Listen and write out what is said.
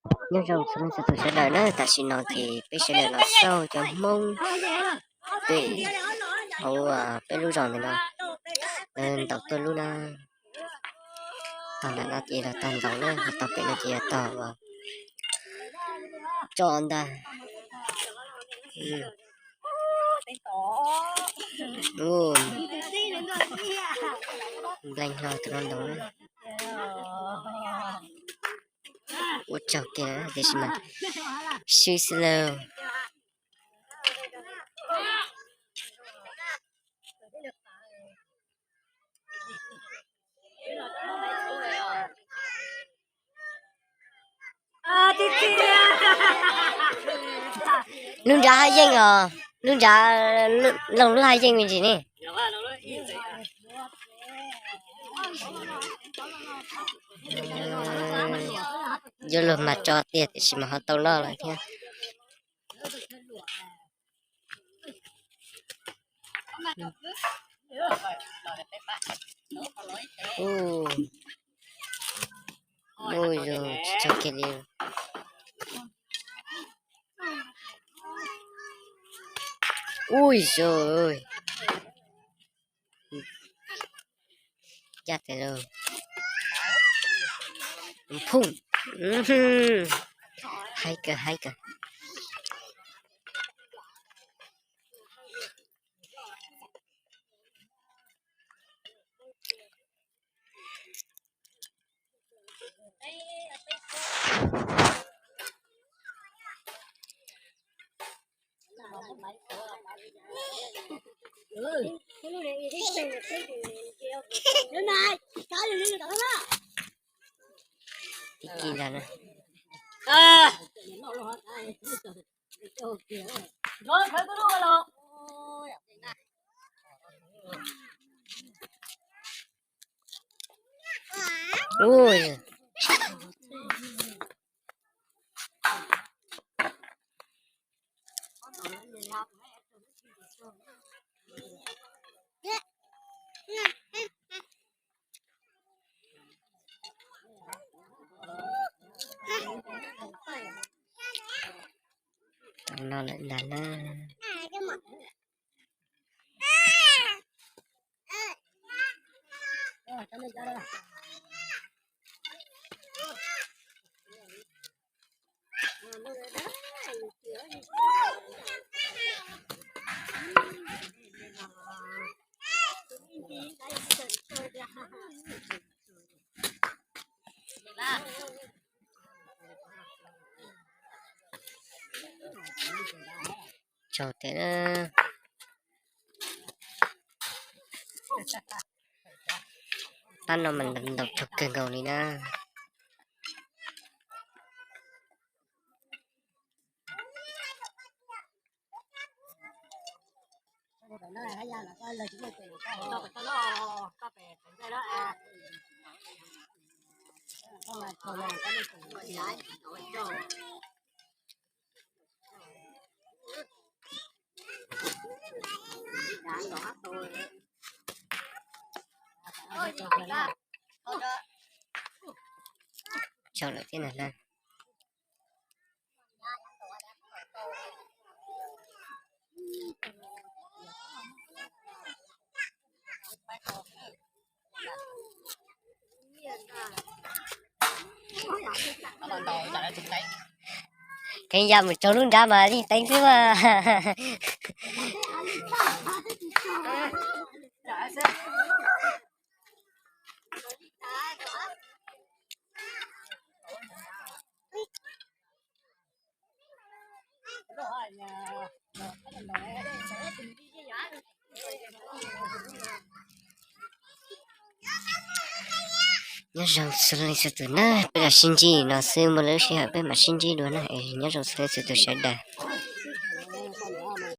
Nyob zoo txhua leej txhua tus sawv daws na, tam sim no ces peb sawv daws los xauj cov Hmoob pem hauv peb lub zos ntawm no, lawv ntaus tuaj lub na. Tog nram no ces los tog ntaus na, ho tog pem no ces yog tog tso ntag. Nplees hlo tus no ntaus na. Ua tsaug kiag tiam sis mas swb xwb lauj. Lub nrad haj yeej os, lub nrad Looj lub haj yeej me ntsis ne. Yuav luag mas tso tiag tiam sis mas ho tau noj lawm thiab. Ua zoo tsis tsaug kiag li. Ui zoo, caj tes lauj. Phooj, haib kawg haib kawg. Tib kis ntag na. Ui. Tau no lawm ntag na. Tsaug tiag. Pab no mas ntaus tsaug kawg nkaus li na. Tsaug lawm thiab na. Kheev ya mus tsaug lub nrad mas yeej teev xwb mas. Nyob zoo txhua leej txhua tus na, peb los sib ntsib no xwb, muaj lub sij hawm peb mam sib ntsib dua na, nyob zoo txhua leej txhua tus sawv daws.